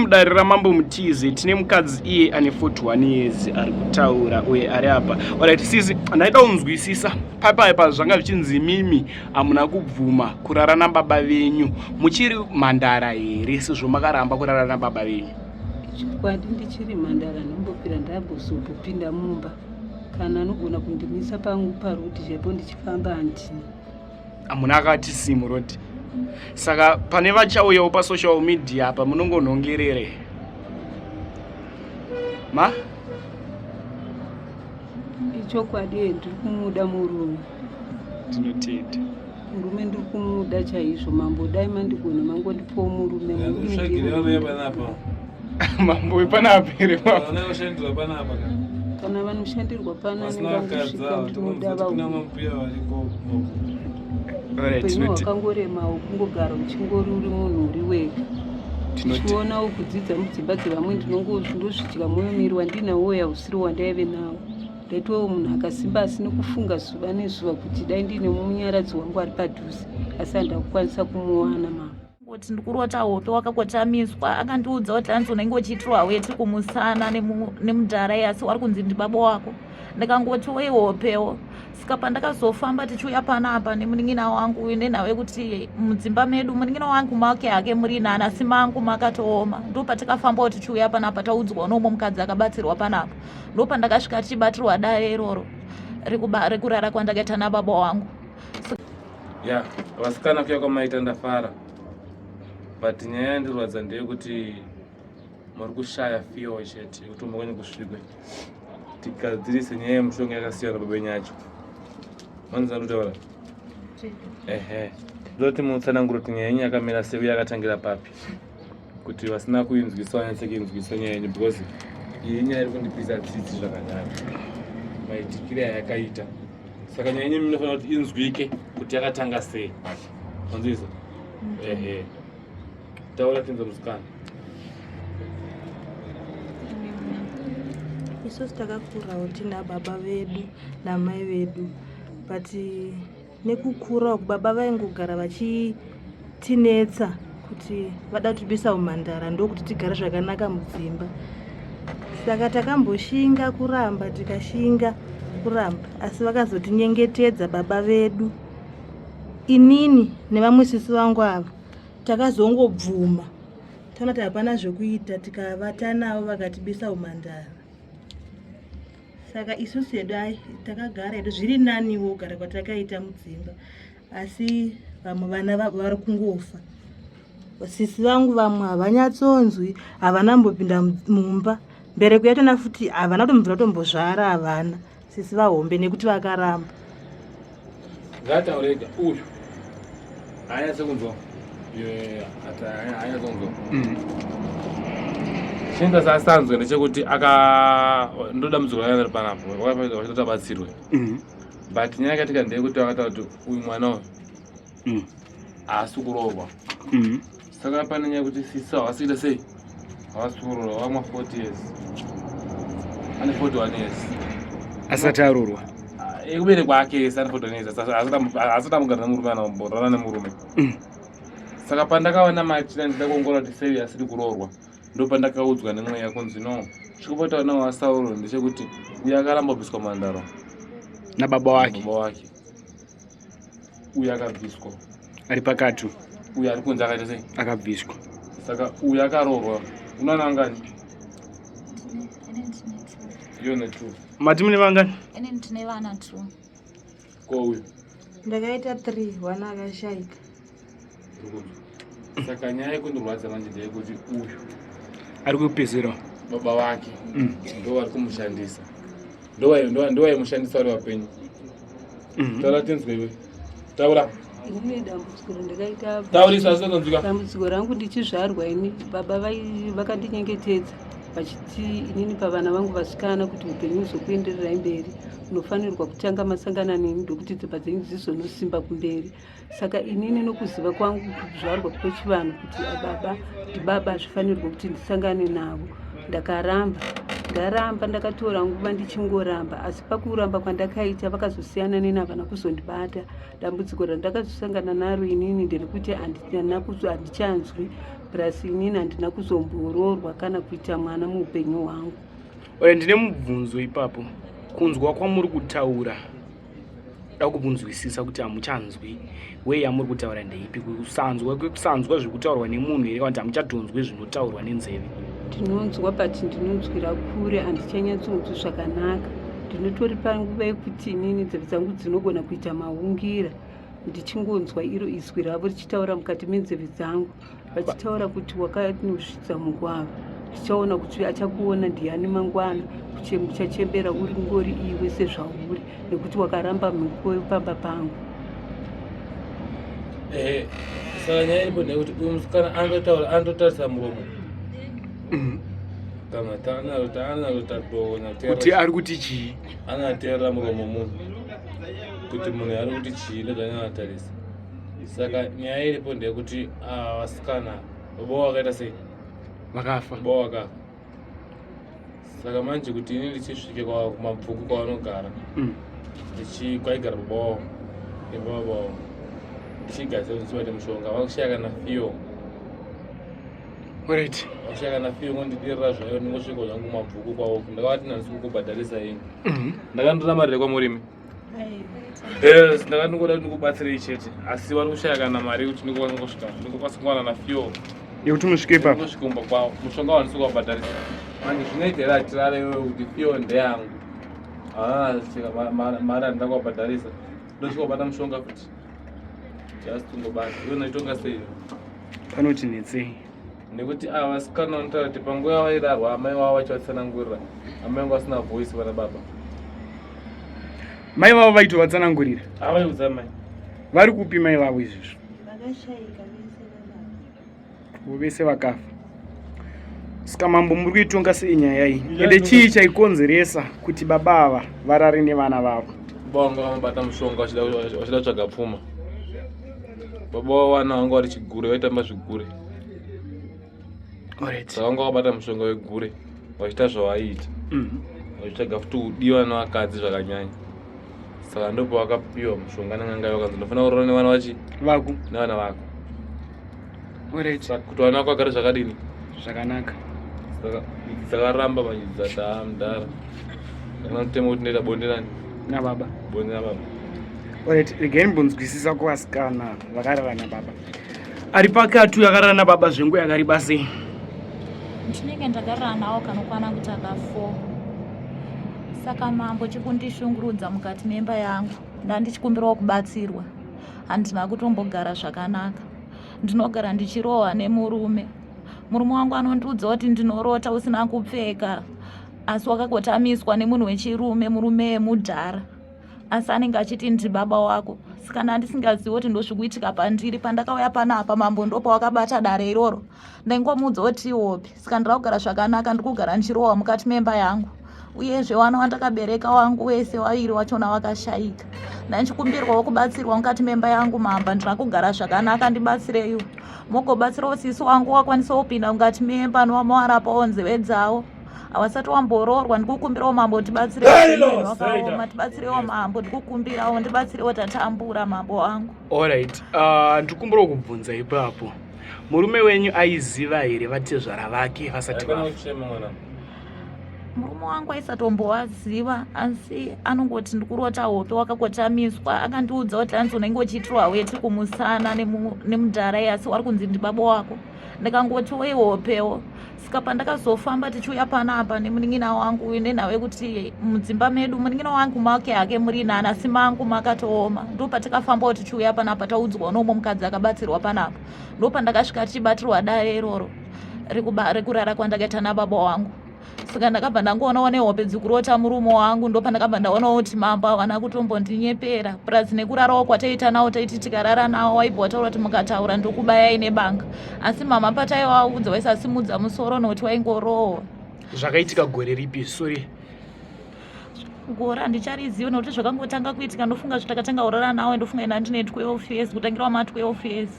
mudare raMambo Mutize tine mukadzi iye ane 41 years ari kutaura uye ari apa. Alright sisi, ndaida kunzwisisa paipai zvanga zvichinzi mimi hamuna kubvuma kurara nababa venyu, muchiri mhandara here sezvo makaramba kurara nababa venyu? Chokwadi ndichiri mhandara, ndombopira ndambozombopinda mumba kana anogona kundimisa pangu parodi chaipo ndichifamba handina. Hamuna akati simu rodi. Saka pane vachauyawo pasocial media apa munongonhongerere ma Ichokwadi ndiri kumuda murume. Tinotenda. Murume ndiri kumuda chaizvo mambo, dai mandigona mangondipawo murume. Murume Tsvagire ndiye vanouya panapa. Mambo wepanapa here mambo? Vanoshandirwa panapa ka. Kana vanoshandirwa pano Vasina anenge vakadzi angosvika ava ndinoda tokonzwa kuti kuna vauye. mambuya variko. Alright, Upenyu hwakangoremawo kungogara uchingori uri munhu uri wega. Tichionawo kudzidza mudzimba dzevamwe ndinongozvidya mwoyo miri wandinawo uya usiri wandaive nawo. Ndaitowo munhu akasimba asi nekufunga zuva nezuva kuti dai ndiine munyaradzi wangu ari padhuze asi handina kukwanisa kumuwana mama. Kuti ndikurota hope wakakotamiswa akandiudza kuti hanzi unenge uchiitirwa weti kumusana nemudhara asi wari kunzi ndibaba wako. Ndikangoti weihopewo. Saka pandakazofamba tichiuya panapa nemunin'ina wangu nenhau yekuti mudzimba medu munin'ina wangu make hake muri nani asi mangu makatooma, ndopatakafambawo tichiuya panapa taudzwa noumwe mukadzi akabatsirwa panapa, ndopandakasvika tichibatirwa dare iroro rekurara kwandakaita nababa wangu. Ya, vasikana, kuya kwamaita ndafara, but nyaya yandirwadza ndeyekuti muri kushaya fiyo chete yekuti mukwenye kusvikwe tigadzirise nyaya yemushonga yakasiyana baba venyu yacho. Manzwa ndotaura? Ehe, ndoti mutsananguro kuti nyaya yenyu yakamira sei uye yakatangira papi, kuti vasina kuinzwisa vanyatse kuinzwisa nyaya yenyu, because iyi nyaya iri kundipisa tsitsi zvakanyanya maitikire ayakaita. Saka nyaya yenyu inofanira kuti inzwike kuti yakatanga sei. Manzwisa? Ehe, taura tinzwa musikana. Isusu takakurawo tina baba vedu namai vedu, but nekukura uku baba vaingogara vachitinetsa kuti vada kutibisa umhandara ndokuti tigare zvakanaka mudzimba. Saka takamboshinga kuramba, tikashinga kuramba, asi vakazotinyengetedza baba vedu. Inini nevamwe sisi vangu ava takazongobvuma, taona kuti hapana zvekuita, tikavata navo vakatibisa umhandara. Saka isusu hedu ai takagara hedu zviri naniwo kugara kwatakaita mudzimba, asi vamwe vana vari kungofa. Sisi vangu vamwe havanyatsonzwi, havana mbopinda mumba, mbereko yatona futi havana kutombobvira kutombozvara, havana sisi vahombe nekuti vakaramba. Ngataurega uyu haanyatse kunzwa, haanyatse kunzwa. Chinoita sasanzwe ndechekuti aka ndo dambudziko rake riri panapa, vachida kuti abatsirwe, but nyaya yakatika ndeyekuti vakataura kuti uyu mwana uyu haasi kuroorwa. Saka pane nyaya yekuti sisi havasi kuita sei, havasi kuroorwa. Vamwa 40 years, ane 41 years. Asati aroorwa. Ekuberekwa ake ese ane 41 years, asati ambogara nemurume, anamborara nemurume. Saka pandakaona machina ndida kuongorora kuti sei asiri kuroorwa, ndo pandakaudzwa nemweya kunzi no, chikupota vana waSauro ndechekuti uyo akaramba kubviswa mandaro nababa wake. Baba wake uyo akabviswa ari pakati, uyo ari kunze akaita sei? Akabviswa. Saka uyo akaroorwa unana angani? Iyo ne2. Mati mune vangani? Ini ndine vana 2. Ko uyu? Ndakaita 3, one akashaika. Saka nyaya yekundirwadza manje ndeyekuti uyu ari kupedzera baba vake ndo vari kumushandisa, ndo vaimushandisa vari vapenyu. Taura tinzwe iwe, taura. Inini dambudziko randakaita Taurisa asitonzwika. Dambudziko rangu, ndichizvarwa ini baba vakandinyengetedza vachiti inini pavana vangu vasikana, kuti upenyu huzokuendererai mberi unofanirwa kutanga masangana neni ndokuti dzimba dzenyu dzizonosimba kumberi. Saka inini nokuziva kwangu kuzvarwa kwechivanhu kuti baba ndibaba, hazvifanirwa kuti ndisangane navo. Ndakaramba, ndaramba, ndakatora nguva ndichingoramba, asi pakuramba kwandakaita vakazosiyana neni, havana kuzondibata. Dambudziko randakazosangana naro inini nderekuti handichanzwi, plus inini handina kuzomboroorwa kana kuita mwana muupenyu hwangu. Ore, ndine mubvunzo ipapo. Kunzwa kwamuri kutaura, da kubvunzwisisa kuti hamuchanzwi wei yamuri kutaura ndeipi? Kusanzwa kwekusanzwa zviri kutaurwa nemunhu here, kana kuti hamuchatonzwi zvinotaurwa nenzeve? Ndinonzwa, but ndinonzwira kure, handichanyatsonzwi zvakanaka. Ndinotori panguva yekuti inini nzeve dzangu dzinogona kuita maungira ndichingonzwa iro izwi ravo richitaura mukati menzeve dzangu, vachitaura kuti wakanosvitsa mugwava, tichaona kuti achakuona ndiani mangwana, uchachembera uri ngori iwe sezvauri, nekuti wakaramba mhiko pamba pangu. Ehe, saka nyaya iripo ndeyekuti uyu musikana anototaura, anototarisa muromo kana taanalotadoona kuti ari kuti chii. Anoteerera muromo munhu kuti munhu ari kuti chii, ndozvaanotarisa. Saka nyaya iripo ndeyekuti vasikana baba wakaita sei? Vakafa. Baba wakafa. Saka manje kuti ini ndichisvike kumabvuku kwavanogara, kwaigara baba wavo imba baba wavo, ndichigadzira kuti ndichibate mushonga, vakushaya kana fiyo. Vakushaya kana fiyo, ngondidirira zvayo, ndingosvika zvangu kumabvuku kwavo. Ndakavati nandisi kukubhadharisa ini. Ndakandora mari kwamurimi. Yes, ndakandingoda kuti ndikubatsirei chete, asi vari kushaya kana mari yekuti ndingokwanisa kusvika, ndingokwanisa kuwana nafiyo yekuti musvike ipapo. Ndingosvika kumba kwavo, mushonga wandisi kuwabhadharisa. Manje zvinoita here atirare iwewe kuti fiyo ndeyangu? Ah, saka mari handina kuwabhadharisa, ndosvika kubata mushonga futi, just kungobata. Iwe unoitonga sei? Panoti netsei. Nekuti ava vasikana vanotaura kuti panguva yavairarwa amai vavo vachivatsanangurira, amai vangu vasina voice vana baba. Mai vavo vaitovatsanangurira? Avaiudza mai. Vari kupi mai vavo izvizvo? Vakashayika vese vababa. Vese vakafa. Saka mambo, muri kuitonga sei nyaya iyi? Ende chii chaikonzeresa kuti baba ava varare nevana vavo? Baba vanga vamubata mushonga vachida kutsvaga pfuma. Baba vavana vanga vari chigure, vaitamba zvigure. Saka vanga vabata mushonga wegure vachiita zvavaiita, vachitsvaga futi kudiwa nevakadzi zvakanyanya. Saka ndopo vakapiwa mushonga nen'anga, vakanzi ndofanira kuroora nevana vachi vako. Nevana vako. Saka kuti vana vako vagare zvakadini? Zvakanaka. Saka dzakaramba manje, dzati haa mudhara, kana mutemo kuti ndoita bonde nani? Nababa. Bonde nababa. Alright, regai ndimbonzwisisa kuvasikana vakarara nababa. Ari pakati uyu akarara nababa zvenguva yakareba sei? Ndinenge ndakarara nawo kanokwana kuti aka 4. Saka mambo, chikundishungurudza mukati memba yangu, ndandichikumbirawo kubatsirwa. Handina kutombogara zvakanaka, ndinogara ndichirohwa nemurume. Murume wangu anondiudza kuti ndinorota usina kupfeka, asi wakakotamiswa nemunhu wechirume, murume yemudhara, asi anenge achiti ndi baba wako. Sikana ndisingazivi kuti ndozvikuitika pandiri. Pandakauya panapa mambo, ndopawakabata dare iroro, ndaingomuudza kuti iwopi. Saka ndira kugara zvakanaka, ndiri kugara ndichirohwa mukati memba yangu. Uyezve wana wandakabereka wangu wese waviri wachona wakashayika. Ndandichikumbirwawo kubatsirwa mukati memba yangu. Mamba, ndira kugara zvakanaka, ndibatsireiwo, mugobatsirawo sisi wangu wakwanisawo kupinda mukati memba nowamawarapawo nzeve dzavo, havasati wamboroorwa. Ndikukumbirawo mambo, tibatsireiwakaoma, tibatsireiwo mambo, ndikukumbirawo, ndibatsireiwo, tatambura mambo wangu. Alright, ndikumbirawo kubvunza ipapo, murume wenyu aiziva here vatezvara vake vasati Haikona vafa? Kuchema mwana. Murume wangu aisatombowaziva, asi anongoti ndikurota hope wakakotamiswa. Akandiudza kuti hanzi unenge uchiitirwa weti kumusana nemudhara, asi wari kunzi ndibaba wako. Ndikangotiwo ihopewo. Saka pandakazofamba tichiuya panapa nemunin'ina wangu uyu, nenhau yekuti mudzimba medu munin'ina wangu make hake muri nani, asi mangu makatooma, ndo patakafambawo tichiuya panapa, taudzwa noumwe mukadzi akabatsirwa panapa. Ndo pandakasvika tichibatirwa dare iroro rekurara kwandakaita nababa wangu. Saka ndakabva ndangoonawo nehope dzikurota murume wangu. Ndo pandakabva ndaonawo kuti mambo havana kutombondinyepera, plus nekurarawo kwataiita nawo, taiti tikarara nawo waibva wataura kuti mukataura ndokubayai nebanga, asi mama pataivaudza waisasimudza musoro nokuti waingorohwa. Zvakaitika gore ripi? Sorry. Gore handicharizivi nokuti zvakangotanga kuitika, ndofunga zvitakatanga kurara nawo, ndofunga ina ndine 12 years, kutangira wama 12 years.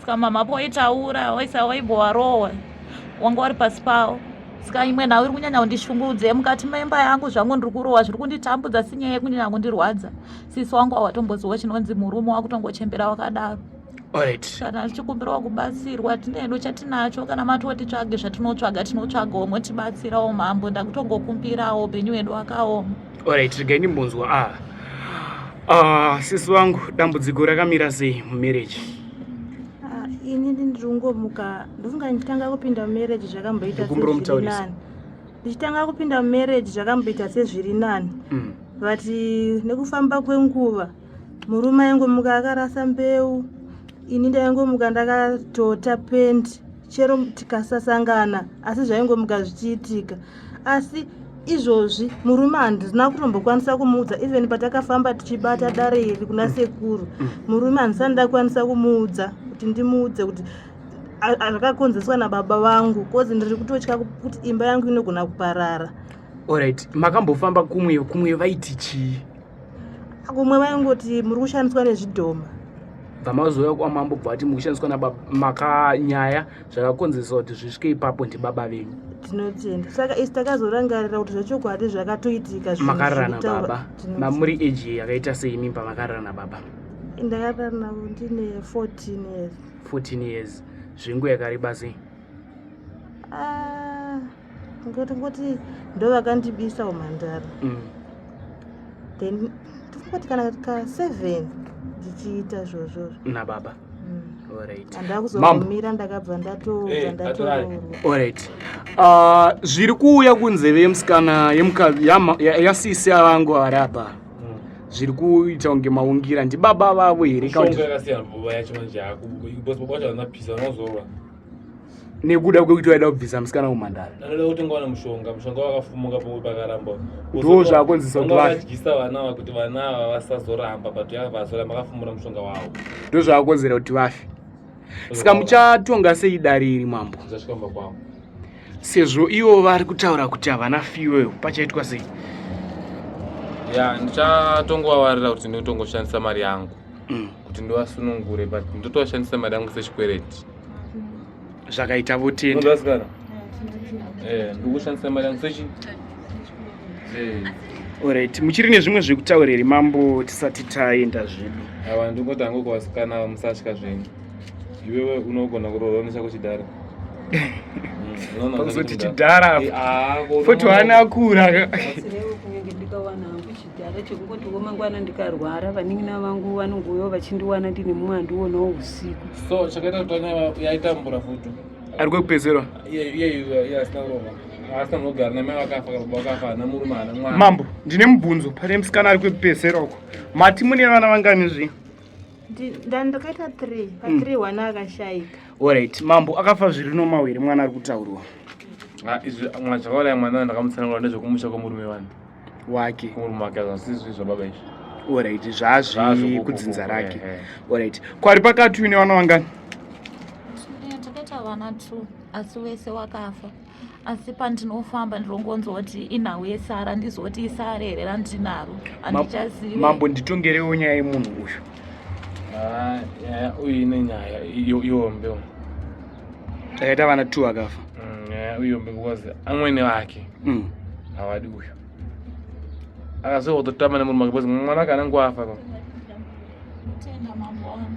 Saka mama pawaitaura waisa waibva warohwa, wanga wari pasi pawo. Saka imwe nhau iri kunyanya kundishungurudza mukati memba yangu zvangu ndiri kurohwa zviri kunditambudza si nyaya yekunyanya kundirwadza. Sisi wangu awatomboziwa chinonzi murume wakutongochembera wakadaro. Alright. Kana tichikumbirawo kubatsirwa tinedu chatinacho kana matoti tsvage zvatinotsvaga tinotsvagawo motibatsirawo mambo ndakutongokumbirawo upenyu hwedu hwakaoma. Alright, regai ndimbonzwa ah. Ah, sisi wangu dambudziko rakamira sei mumarriage? Ah, ini ndiri kungomuka ndofunga ndichitanga kupinda mumarriage zvakamboita sezviri nani ndichitanga kupinda mumarriage zvakamboita sezviri nani mm. but nekufamba kwenguva murume aingomuka akarasa mbeu ini ndaingomuka ndakatota pendi chero tikasasangana asi zvaingomuka zvichiitika asi izvozvi murume handina kutombokwanisa kumuudza even patakafamba tichibata dare iri kuna mm. sekuru mm. murume handisani ndakwanisa kumuudza kuti ndimuudze kuti zvakakonzeswa nababa vangu kozi ndiri kutotya kuti imba yangu inogona kuparara orit makambofamba kumwe kumwe vaiti chii kumwe vaingoti muri kushandiswa nezvidhoma bva mazouya kwamambo bva vati mukushandiswa nababa makanyaya zvakakonzeresa kuti zvisvike ipapo ndibaba venyu tinotenda saka isi takazorangarira kuti zvechokwadi zvakatoitika makarara nababa mamuri age yakaita sei mimba makarara nababa ndakarara navo ndine 14 years 14 years zvenguva yakareba sei ah, ngoti ngoti ndovakandibisa umhandara mm. then ndikungoti kana ka 7 ndichiita zvozvozvo nababa andakuzomira ndakabva ndatobva eh, ndatoroorwa alright ah, zviri kuuya kunzeve yemusikana yasisi avangu vari apa zviri kuita kunge maungira ndibaba vavo here nekuda kwekuti vaida kubvisa musikana kumhandara anoda kuti ungawana mushonga mushonga wakafumuka pamwe pakaramba ndo zvakonzesa kuti vadyisa vana ava kuti vana ava vasazoramba but vazoramba vakafumura mushonga wavo ndo zvakakonzera kuti vafe saka muchatonga sei dare iri mambo sezvo ivo vari kutaura kuti havana fuel pachaitwa sei ya ndichatongovavarira kuti ndotongoshandisa mari yangu mm. kuti ndivasunungure but ndotoshandisa mari yangu sechikwereti zvakaita votenda eh, ndikushandisa mari yangu sechi eh. Alright, muchiri nezvimwe zvekutaura here mambo tisati taenda zvedu? Awa ndingoti hangu kuvasikana musatya zvenyu. Iwewe unogona kuroorwa nechako chidhara. Mm, Pakuzoti chidhara eh, ah, futi wana akura. Kunenge ndikawana hangu chidhara chekungotiwo mangwana ndikarwara vanin'ina vangu vanongouyawo vachindiwana ndine mumwe andionawo usiku. So chakaita kuti yaitambura futi. Ari kwekupedzerwa? Iye iye asina kurova. Mambo, ndine mubvunzo. Pane musikana ari kwekupedzisira uko. Mati mune vana vangani zvi? Ndakaita 3, pa 3 mm. one akashaika. Alright, mambo akafa zviri normal here mwana ari kutaurwa? Ah, izvi mwana zvakauraya mwana ndakamutsanangura ndezvekumusha kwemurume wani. Wake. Kumurume wake zvasizvi zvababa izvi. Alright, zvazvi kudzinza rake. Eh, eh. Alright. Kwari pakati une vana vangani? Takaita vana 2 asi wese wakafa. Asi pandinofamba ndinongonzwa kuti inhau yesara ndizoti isara here randinaro handichazivi. Mambo nditongerewo nyaya yemunhu uyu. Ah, nyaya uyu ine nyaya ihombe. Takaita vana 2 akafa. Mm, nyaya ihombe because amwene vake mm. havadi uyu. Akazoya kutotamba nemurume wake because mwana wake anenge afa. Tenda mambo wangu.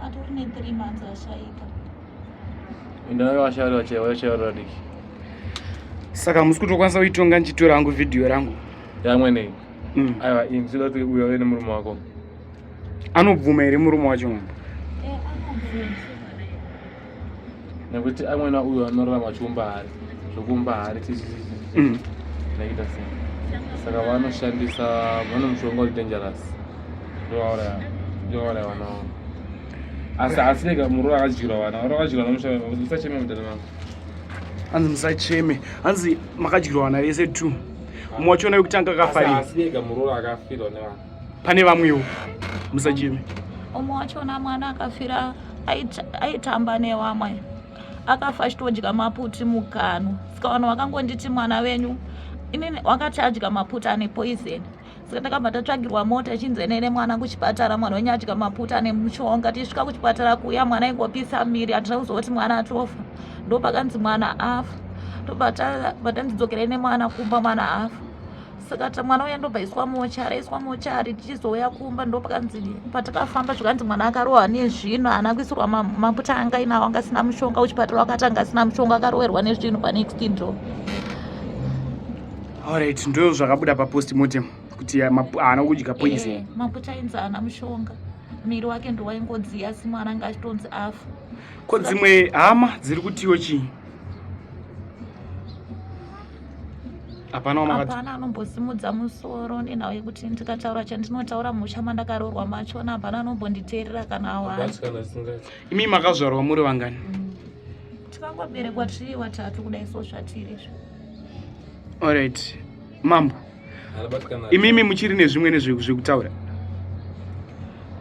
Atori ne 3 months ashaika. Saka musi kutokwanisa kuitonga ndichitora hangu vhidhiyo rangu yamwene mm. aiwa ini ndinoda kuti uyo ave nemurume wako anobvuma here murume wacho mambo eh, nekuti amwene uyo anorarama achiumba hari zvokuumba hari mm. naita sei saka vanoshandisa vane mushonga uri dangerous ndovauraya ndovauraya vana vavo asi asi rega muro akadyirwa vana vana vakadyirwa vana musacheme mudhara vangu hanzi musacheme hanzi makadyirwa vana vese two mumwe wachona wekutanga akafarira asi rega muro akafirwa nevana pane vamwewo musacheme umwe wachona mwana akafira aitamba nevamwe akafa achitodya maputi mukanwa saka vanhu vakangonditi mwana wenyu inini wakati adya maputi ane poison saka takabva tatsvagirwa mota ichinzi enene mwana kuchipatara mwana wenyu adya maputi ane mushonga tichisvika kuchipatara kuya mwana aingopisa miri hatina kuzoti mwana atofa ndopakanzi mwana afa Tobva tanzi dzokerai nemwana kumba mwana afa. Saka mwana uya ndobva iswa mochari, aiswa mochari tichizouya kumba ndopakanzi patakafamba zvikanzi mwana akarohwa nezvinhu haana kuisirwa maputa anga ainawo anga asina mushonga kuchipatara wakati anga asina mushonga akaroverwa nezvinhu panext door. Alright, ndo zvakabuda papostmortem kuti haana kudya poison. Eh, maputa ainzi haana mushonga miri wake ndowaingodziya asi mwana anga achitonzi afa. Ko dzimwe hama dziri kutiwo chii? Hapana wamakati? Hapana anombosimudza musoro nenhau yekuti ndikataura chandinotaura musha mandakaroorwa machona hapana anombonditeerera kana awani. Imi makazvarwa muri vangani? Tikangoberekwa tiri vatatu kudai so zvatiri izvi. Alright. Mambo. Imimi muchiri nezvimwe nezvekutaura?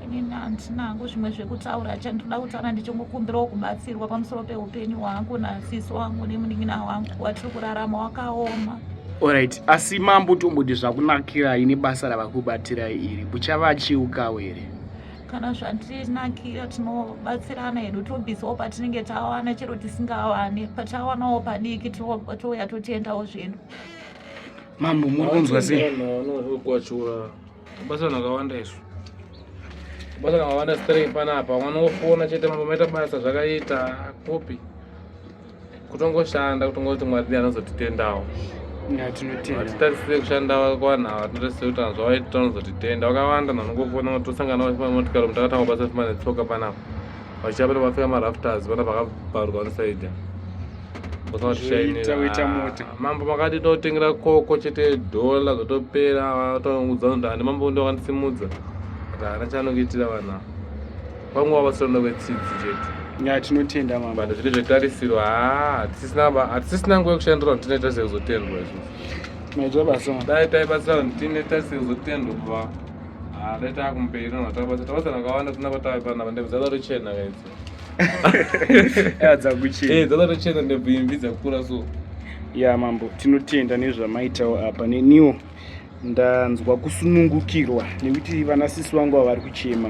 Inini handina hangu zvimwe zvekutaura, chandinoda kutaura ndichingokumbirawo kubatsirwa pamusoro peupenyu hwangu nasisi wangu nemunin'ina wangu watiri kurarama wakaoma. Alright, asi mambo tomboti zvakunakirai nebasa ravakubatirai iri, muchavacheukawo here? Kana zvatinakira tinobatsirana hedu, tobvisawo patinenge tawana, chero tisingawani, patawanawo padiki touya totendawo zvedu. Mambo muri kunzwa sei? Kwachura basa rakawanda isu basa rakawanda straight panapa mwana wofona chete mambo maita basa zvakaita kupi kutongoshanda kutongoti mwari anozotitendawo hatitarisire kushanda kuvanhu ava tinotarisire kuti vanhu zvavaita vanozotitenda vakawanda vanongofona tosangana pamotikari mutakatanga basa fima netsoka panapa vachiya pana vapfeka marafters pana pakabvarwa nosaidha mambo makati totengera koko chete dhola zvotopera toudza kuti handi mambo ndo vakandisimudza but haana chaanokuitira vanhu ava vamwe vavasiranda kwetsitsi chete ya tinotenda mambo but zviri zvetarisiro haa hatisisina nguva yekushandira vanhu tine tarisiro kuzotendwa isusu maita basa dai taibatsira vanhu tine tarisiro kuzotendwa bva haa dai taakumberi vanhu vatabatsira tabatsira vakawanda tina patave panapa ndebvu dzakatochena kaidzi dzakuchena eh, dzakatochena ndebvu imvi dzakura so ya mambo tinotenda nezvamaitawo apa neniwo ndanzwa kusunungukirwa nekuti vana sisi vangu ava vari kuchema.